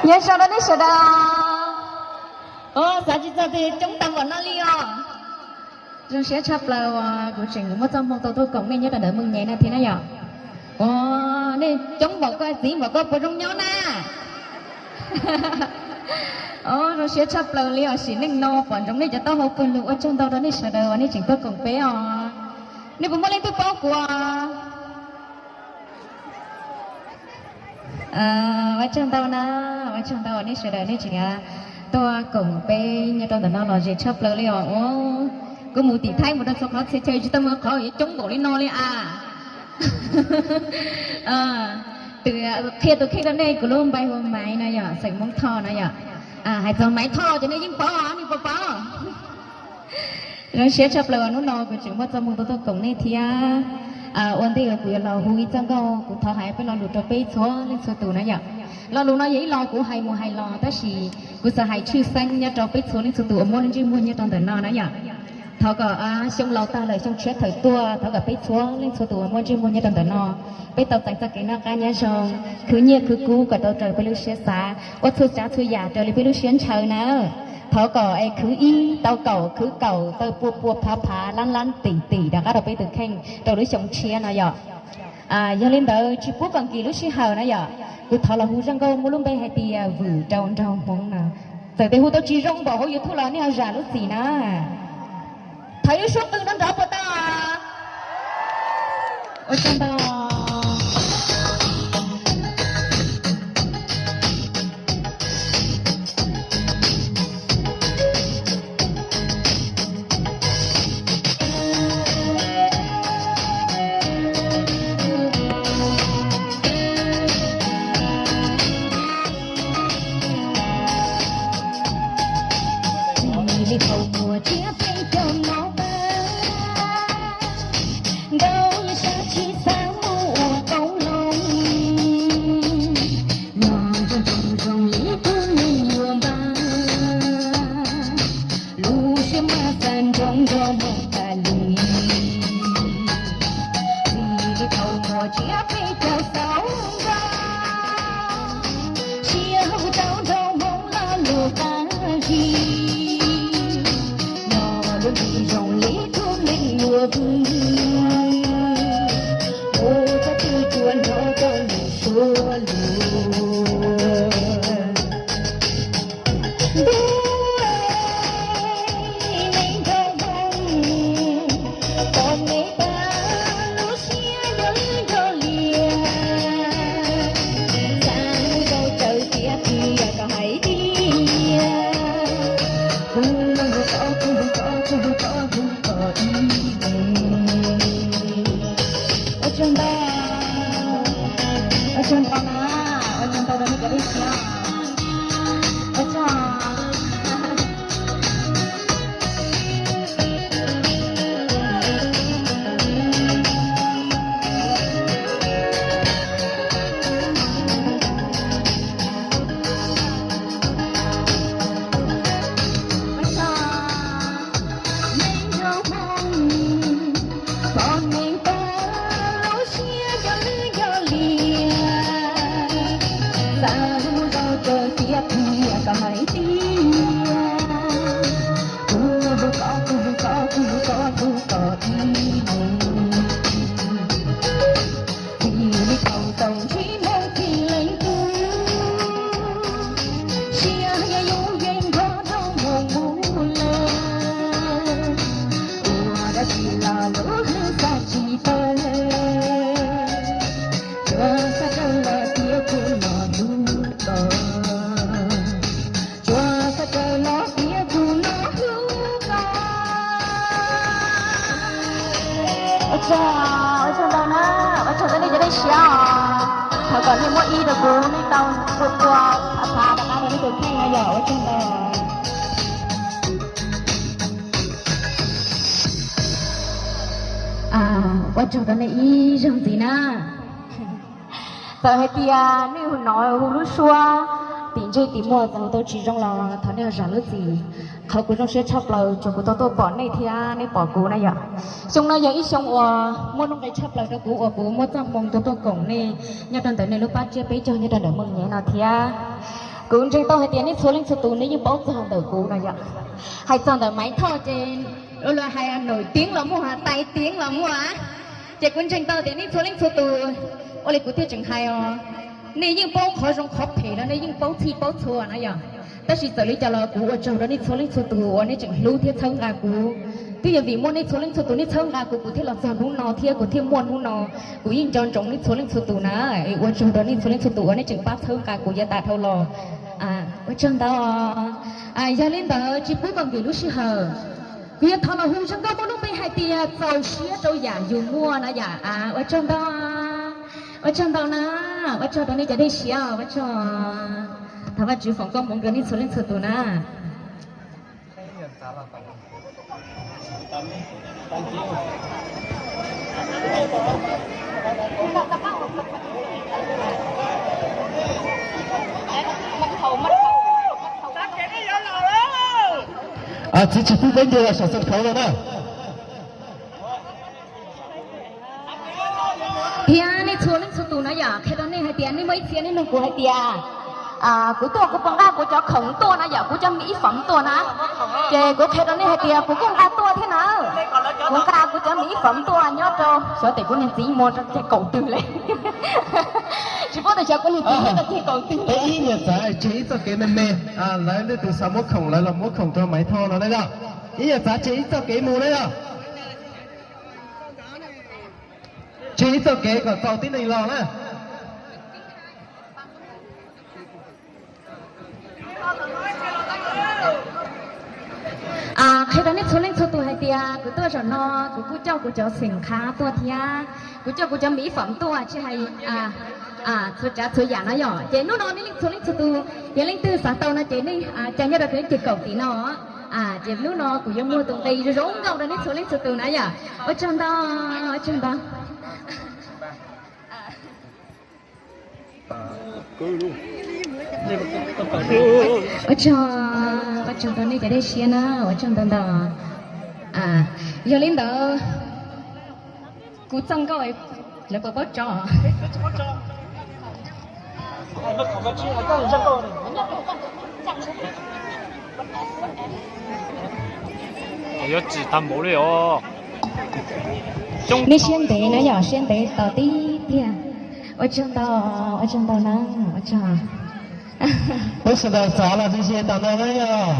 Nyob zoo rau nej sawv daws. Xav tsis txog tias coob tag npaum no li os. Zoo siab tshaj plaws uas kuv tseem muaj txoj hmoo tau tuaj koom nej nyob rau ntawm Meej Nyem no thiab na yom. Ua, nej coob npaum ko txiv npaum ko puas zoo nyob na? Zoo siab tshaj plaws li os, sim neej no pom ntsoov nej cov taub hau pawg lug, ua tsaug ntau rau nej sawv daws uas nej tseem tuaj koom peb os. Nej puas muaj leej twg paub kuv? Ua tsaug ntau na, ua tsaug ntau nej sawv daws nej tseem tuaj koom peb nyob rau ntawm no los ze tshaj plaws li os. Kuv mus tim Thaib mus rau txhua qhov txhia chaw tsis tau mus qhov coob npaum li no li as. Qhia tus kheej rau nej, kuv lub npe hu ua Maiv no yom, xeem Hmoob Thoj no yom. Hais txog Maiv Thoj ces nej yeej paub, nej puas paub? Zoo siab tshaj plaws uas hnub no kuv tseem muaj txoj hmoo tuaj tuaj koom nej thiab. Ua ntej uas kuv yuav los hu ib txoj nkauj, kuv thov hais peb lo lus rau peb txhua leej txhua tus na yom. Lo lus no yog ib lo kuv hais mus hais los tab sis kuv xav hais tshwj xeeb nyob rau peb txhua leej txhua tus uas muaj ntsej muag nyob rau ntawm no na yom. Thov kom xyoo laus tag lawm xyoo tshiab tawm tuaj, thov kom peb txhua leej txhua tus uas muaj ntsej muag nyob rau ntawm no, peb tau txais txoj kev noj qab nyob zoo, khwv nyiaj khwv kub kom tau raws peb lub siab xav, ua txhua tsav txhua yam raws li peb lub siab ntshaw na. Thov kom es khwv ib tau kaum, khwv kaum tau pua pua phav phav lab lab tim tim rov qab rau peb tus kheej rau lub xyoo tshiab no yom. Yog li ntawd tsis pub kom nkim lub sij hawm na yom, kuv thov los hu zaj nkauj muaj lub npe hais tias Vwm Rau Nraug Hmoob no. Txawm tias hu tau tsis zoo npaum hauv YouTube los nej ho zam lub txim na. Thov ib lub suab qw nrov nrov puas tau? Ua tsaug ntau. Li thaum muaj tsiab peb caug no, nkauj sab tsis xav mus ua qoob loo, los nrog nrog zoo li tus neeg yuav npab, lub siab mas xav nroo nrog mus tas li. Txij li thaum muaj tsiab peb caug xaus nkaus, siab hu rau nraug hmoob lo lus qab zib, no lub ntsej zoo li tus neeg yuav vwm, ua txoj twg tsuas nrog rau lwm suab lus. Ntuj, neeg nraug hmoob, pom neeg tag lub siab yog lwj yog liam, xav mus rau tsaws tiav tiag kom hais tias, kuv hlub koj, kuv hlub koj, kuv hlub koj, hlub koj ib leeg. Ua tsaug ntau, ua tsaug ntau na, ua tsaug ntau rau nej cov dej siab, ua tsaug. Neeg nraug hmoob, pom neeg tag lub siab yog lwj yog liam, xav mus rau tsaws tiav tiag kom hais tias, kuv hlub koj, kuv hlub koj, kuv hlub koj, hlub koj ib leeg. Txij li thaum tau ntsib moo txij leej tub, siab yog yus yeej nrog nraug hmoob mus lawm, ua dab tsi los lub hlwb xav tsis tawm, tsuas xav raws los tias kuv los hlub koj, tsuas xav raws los tias kuv los hlub koj. Ua tsaug, ua tsaug ntau na, ua tsaug rau nej cov dej siab os. Thov kom nej muab ib rau kuv, nej tau tua tua phav phav rov qab rau nej tus kheej na yom, ua tsaug ntau. Ua tsaug rau nej ib zaug ntxiv na. Txawm hais tias nej hnov hu lub suab tim ntsej tim muag txawm hu tau tsis zoo los thov nej zam lub txim. Qhov kuv zoo siab tshaj plaws tsuas kuv tau tuaj pom nej thiab nej pom kuv na yom. Xyoo no yog ib xyoo uas muaj nuj nqis tshaj plaws rau kuv uas kuv muaj txoj hmoo tuaj tuaj koom nej nyob rau ntawm nej lub pab tsiab peb caug nyob rau ntawm Meej Nyem no thiab. Kuv ntseeg tau hais tias nej txhua leej txhua tus nej yeej paub txog ntawm kuv no yom. Hais txog ntawm Maiv Thoj ces ua li hais nws tiav los muaj, tais tiav los muaj. Ces kuv ntseeg tau tias nej txhua leej txhua tus, ua li kuv thiaj tseem hais os, nej yeej paub qhov zoo qhov phem no, nej yeej paub txhij paub txhua na yom. Tab sis txawm li cas los kuv ua tsaug rau nej txhua leej txhua tus uas nej tseem hlub thiab txhawb nqa kuv. Twb yog vim muaj nej txhua leej txhua tus nej txhawb nqa kuv, kuv thiaj los txog hnub no thiab kuv thiaj muaj hnub no. Kuv yeej nco ntsoov nej txhua leej txhua tus na, ua tsaug rau nej txhua leej txhua tus uas nej tseem pab txhawb nqa kuv yav tas dhau los. Ua tsaug ntau. Yog li ntawd tsis pub kom nkim lub sij hawm, kuv yuav thov los hu zoo nkauj muaj lub npe hais tias txaus siab rau yam yus muaj na yom. Ua tsaug ntau, ua tsaug ntau na, ua tsaug rau nej cov dej siab, ua tsaug. Thov Vajtswv foom koob hmoov rau nej txhua leej txhua tus na. Txiv tsis pub peb nce los saum sân khấu no na. Thiab nej txhua leej txhua tus na yom, qhia rau nej hais tias nej muaj ib txhia nej nug kuv hais tias kuv tuaj kuv puas nqa kuv cov khoom tuaj na yom, kuv cov mis ib fam tuaj na. Ces kuv qhia rau nej hais tias kuv kuj nqa tuaj thiab na. Kuv nqa kuv cov mis ib fam tuaj nyob rau xyov tes kuv niag txiv muag rau ceg kaum twg li. Tsis paub tias xyov kuv niag txiv nyob rau ceg kaum twg. Ib niam txav tseg ib txoj kev me me, lawv leej twg xav muab khoom lawv los muab khoom rau Maiv Thoj no na yom. Ib niam txav tseg ib txoj kev mus na yom. Tseg ib txoj kev kom txaus tib neeg los na. Qhia rau nej txhua leej txhua tus hais tias kuv tuaj zaum no kuv kuj coj kuv cov xeem khav tuaj thiab, kuv coj kuv cov mis ib fam tuaj tsis hais txhua tsav txhua yam no yom. Ces hnub no nej leej txhua leej txhua tus yog leej twg xav tau no ces nej ca nyob rau tus ceg kaum tim no. Ces hnub no kuv yuav muag tus nqi zoo nkauj rau nej txhua leej txhua tus na yom. Ua tsaug ntau, ua tsaug ntau. Ua tsaug, ua tsaug ntau nej cov dej siab na, ua tsaug ntau ntau. Yog li ntawd kuv txoj nkauj lawv puas paub tso? Yuav tsis tag npaum li os. Nej siab ntev na yom, siab ntev tos tib pliag. Ua tsaug ntau, ua tsaug ntau na, ua tsaug. Peb sawv daws txav los ze ze tom no na yom.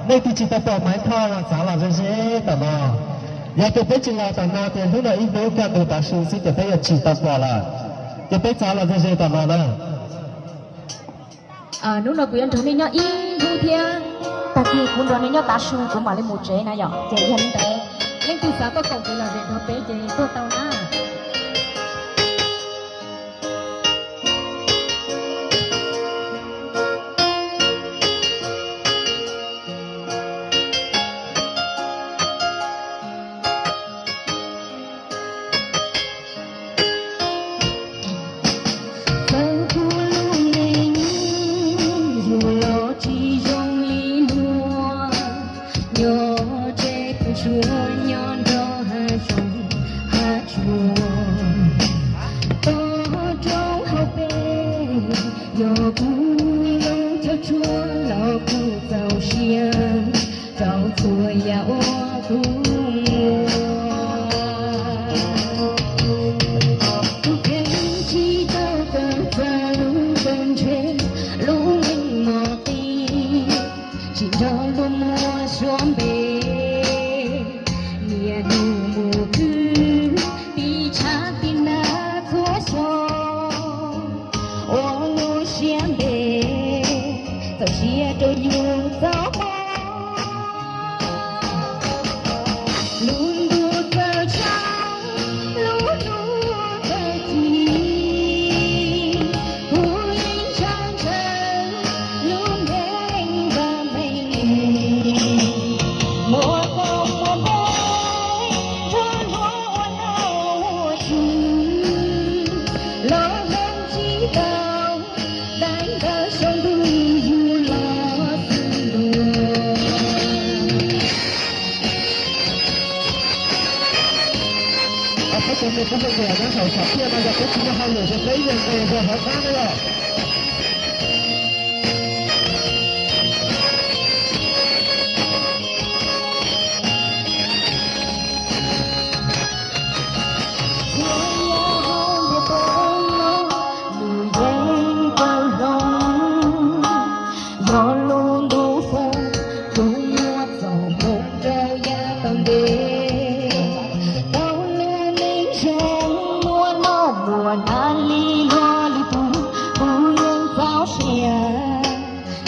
Nej twb tsis tau pom Maiv Thoj los txav los ze ze tom no. Yog tias peb tsis los tom no ces hnub no ib hnub kaj ntug tav su xwb ces peb yuav tsis tau pom lawm. Ces peb txav los ze ze tom no na. Hnub no kuv yuav nrog nej nyob ib hnub thiab, tag kis kuv nrog nej nyob tav su kuv mam li mus tsev na yom. Ces yog li ntawd, leej twg xav tuaj koom kuv los ze nrog peb ces tuaj tau na. Txawm kuv lub neej yug los tsis zoo li luag, nyob tsev pw tshuaj nyob nrog hav zoov hav tsuag, toj roob hauv pes, yog kuv lub chaw tsuag los kuv txaus siab rau txhua yam uas kuv muaj. Kuv kheev tsis tau kawm txog lub ntsej ntshe lub neej mos qis, tsis nrog luag muaj suab npe, niaj hnub mus khwv tib tshav tib nag txhua xyoo, ua lub siab ntev txaus siab rau yus txoj hmoov. Lub ntuj txawm tshav, lub hnub txawm ci, kuv yeej ntshaw ntshaw lub npe npab meej, muaj koob muaj npe nrog luag ua noj ua tswv, los hloov tsis tau, dai ntawm saum ntuj yug los xwb los. Peb cov me tub me nyuam nyob saum txham tiaj no yog peb tsis muaj hauj lwm ces peb ib leeg nqes nqes hauv qab na yom.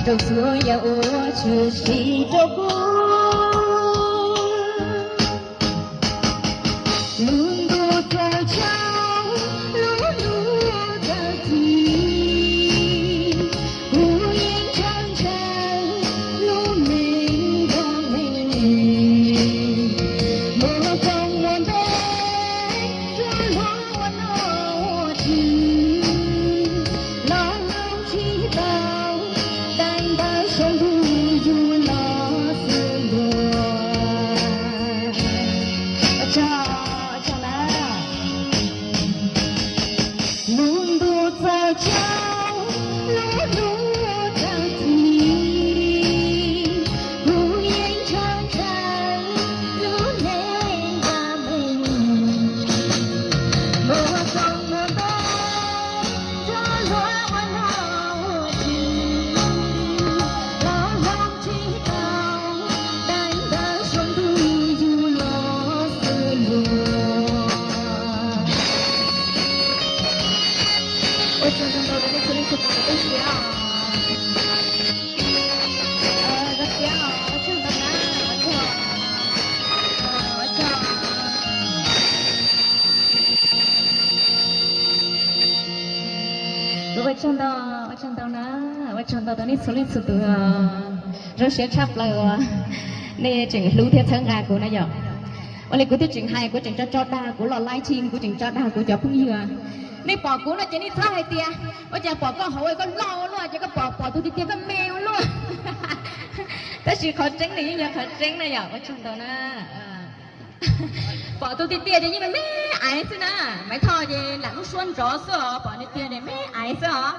Txhua yam uas tshwm sim rau kuv, lub ntuj txawm tsaus, lub ntuj txawm thim, kuv yeej tshawb ntshe lub neej nrog me, muaj koob muaj npe, txhua hluas ua nom ua tswv, los hloov tsis tau, dai ntawv saum ntuj yug los xwb ntua. Ua tsaug, ua tsaug na. Lub ntuj txawm tsaus, lub ntuj txawm thim, kuv yeej tshawb ntshe lub neej nrog me, muaj koob muaj npe, txhua hluas ua nom ua tswv, los hloov tsis tau, dai ntawv saum ntuj yug los xwb ntua. Ua tsaug ntau ntau rau nej txhua leej txhua tus uas peb siab os. Ua siab os, ua tsaug ntau na, ua tsaug, ua tsaug. Ua tsaug ntau, ua tsaug ntau na, ua tsaug ntau rau nej txhua leej txhua tus. Zoo siab tshaj plaws uas nej tseem hlub thiab txhawb nqa kuv na yom. Ua li kuv twb tseem hais, kuv tseem tso tso dag kuv los live stream, kuv tseem tso dag kuv cov phooj ywg. Nej pom kuv no ces nej txhob hais tias ua cas pom koj hauv koj loj ua luaj, ces koj pom pom tus tiag tiag koj me ua luaj. Tab sis qhov tseeb nws yeej yog qhov tseeb na yom. Ua tsaug ntau na. Pom tus tiag tiag ces yeej me me aiv xwb na. Maiv Thoj ces lam lub suab nrov xwb os, pom nws tiag ces me aiv xwb os.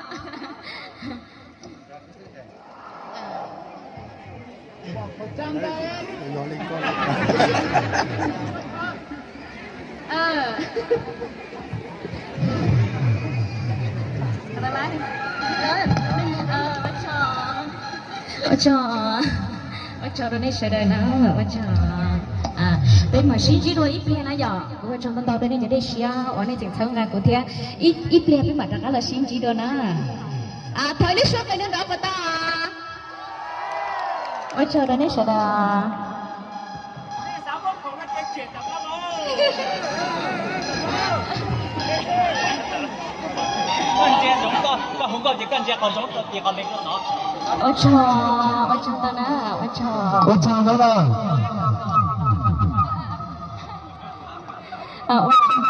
Ua tsaug, ua tsaug rau nej sawv daws na, ua tsaug. Peb mam sib ntsib dua ib pliag na yom. Kuv ua tsaug ntau ntau rau nej cov dej siab uas nej tseem txhawb nqa kuv thiab. Ib pliag peb mam rov qab los sib ntsib dua na. Thov ib lub suab qe nrov nrov puas tau? Ua tsaug rau nej sawv daws. Ua tsaug, ua tsaug ntau na, ua tsaug. Ua tsaug ntau na. Ua tsaug.